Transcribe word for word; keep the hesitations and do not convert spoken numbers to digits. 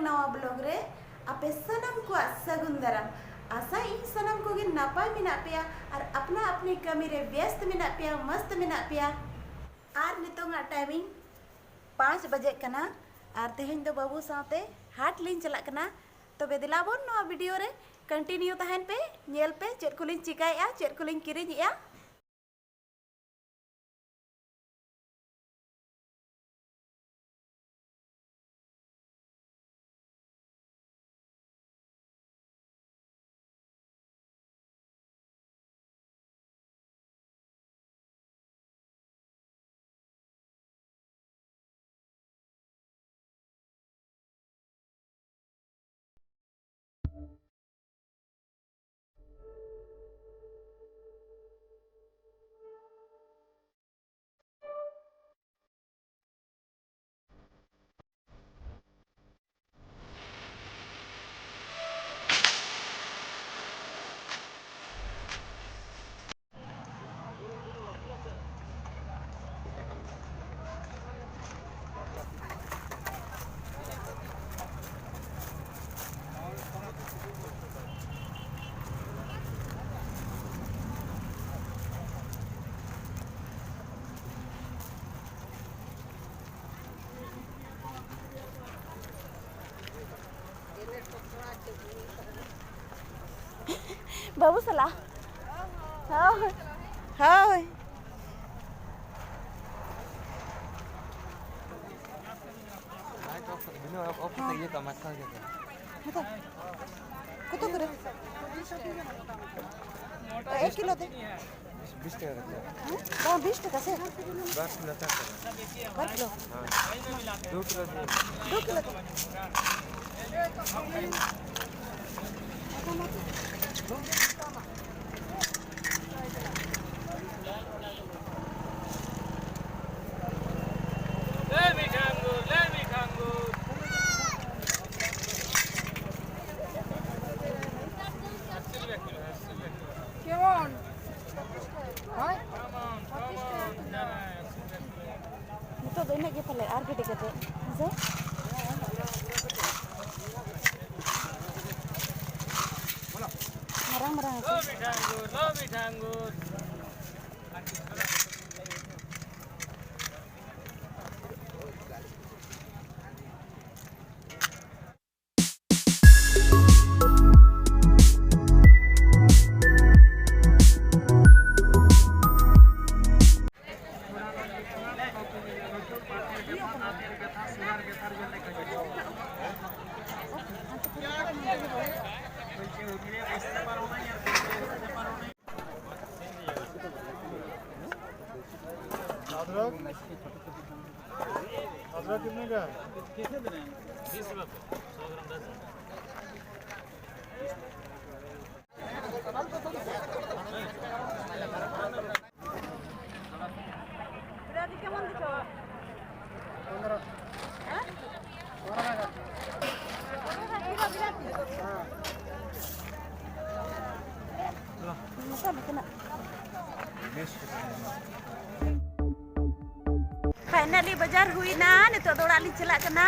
ᱱᱟᱣᱟ ᱵᱞᱚᱜ ᱨᱮ ᱟᱯᱮ ᱥᱟᱱᱟᱢ ᱠᱚᱣᱟᱜ ᱥᱟᱹᱜᱩᱱ ᱫᱟᱨᱟᱢ᱾ ᱟᱥᱟ ᱤᱧ ᱥᱟᱱᱟᱢ ᱠᱚᱜᱮ ᱱᱟᱯᱟᱭ ᱢᱮᱱᱟᱜ ᱯᱮᱭᱟ ᱟᱨ ᱟᱯᱱᱟ ᱟᱯᱱᱤ ᱠᱟᱹᱢᱤ ᱨᱮ ᱵᱮᱥᱛ ᱢᱮᱱᱟᱜ ᱯᱮᱭᱟ, ᱢᱚᱥᱛ ᱢᱮᱱᱟᱜ ᱯᱮᱭᱟ᱾ ᱟᱨ ᱱᱤᱛᱚᱝᱟᱜ ᱴᱟᱭᱢᱤᱝ ᱯᱟᱸᱪ ᱵᱟᱡᱮᱜ ᱠᱟᱱᱟ ᱟᱨ ᱛᱮᱦᱮᱧ ᱫᱚ ᱵᱟᱹᱵᱩ ᱥᱟᱶᱛᱮ ᱦᱟᱴ ᱞᱤᱧ ᱪᱟᱞᱟᱜ ᱠᱟᱱᱟ᱾ ᱛᱚᱵᱮ ᱫᱮᱞᱟ ᱵᱚᱱ ᱱᱚᱣᱟ ᱵᱷᱤᱰᱤᱭᱳ ᱨᱮ ᱠᱚᱱᱴᱤᱱᱤᱭᱩ ᱛᱟᱦᱮᱱ ᱯᱮ, ᱧᱮᱞ ᱯᱮ ᱪᱮᱫ ᱠᱚᱞᱤᱧ ᱪᱤᱠᱟᱹᱭᱮᱫᱼᱟ, ᱪᱮᱫ ᱠᱚᱞᱤᱧ ᱠᱤᱨᱤᱧᱮᱫᱼᱟ᱾ ᱵᱟᱹᱵᱩ ᱥᱟᱞᱟᱜ᱾ ᱦᱳᱭ, ᱦᱳᱭ᱾ ᱵᱤᱱᱟᱹ ᱚᱯᱷ ᱠᱟᱛᱮ ᱤᱭᱟᱹ ᱠᱟᱜ ᱢᱮ, ᱟᱴᱠᱟᱣ ᱜᱮ᱾ ᱦᱟᱛᱟᱣ᱾ ᱠᱚᱛᱚ ᱠᱚᱨᱮ? ᱮᱠ ᱠᱤᱞᱳ ᱫᱮ᱾ ᱵᱤᱥ ᱴᱟᱠᱟ ᱠᱟᱛᱮ᱾ ᱦᱮᱸ? ᱵᱟᱝ, ᱵᱤᱥ ᱴᱟᱠᱟ ᱥᱮ? ᱵᱟᱨ ᱠᱤᱞᱳ ᱦᱟᱛᱟᱣ ᱠᱟᱱᱟ᱾ ᱵᱟᱨ ᱠᱤᱞᱳ? ᱦᱮᱸ᱾ ᱫᱩ ᱠᱤᱞᱳ ᱫᱤᱱ᱾ ᱫᱩ ᱠᱤᱞᱳ ᱫᱮ᱾ ᱱᱤᱛᱚᱜ ᱫᱚ ᱤᱱᱟᱹᱜ ᱜᱮ ᱯᱟᱞᱮ, ᱟᱨ ᱜᱤᱰᱤ ᱠᱟᱛᱮ, ᱦᱮᱸ ᱥᱮ? अदरक, अदरक कितने का है? Finally ᱵᱟᱡᱟᱨ ᱦᱩᱭᱱᱟ, ᱱᱤᱛᱚᱜ ᱫᱚ ᱚᱲᱟᱜ ᱞᱤᱧ ᱪᱟᱞᱟᱜ ᱠᱟᱱᱟ᱾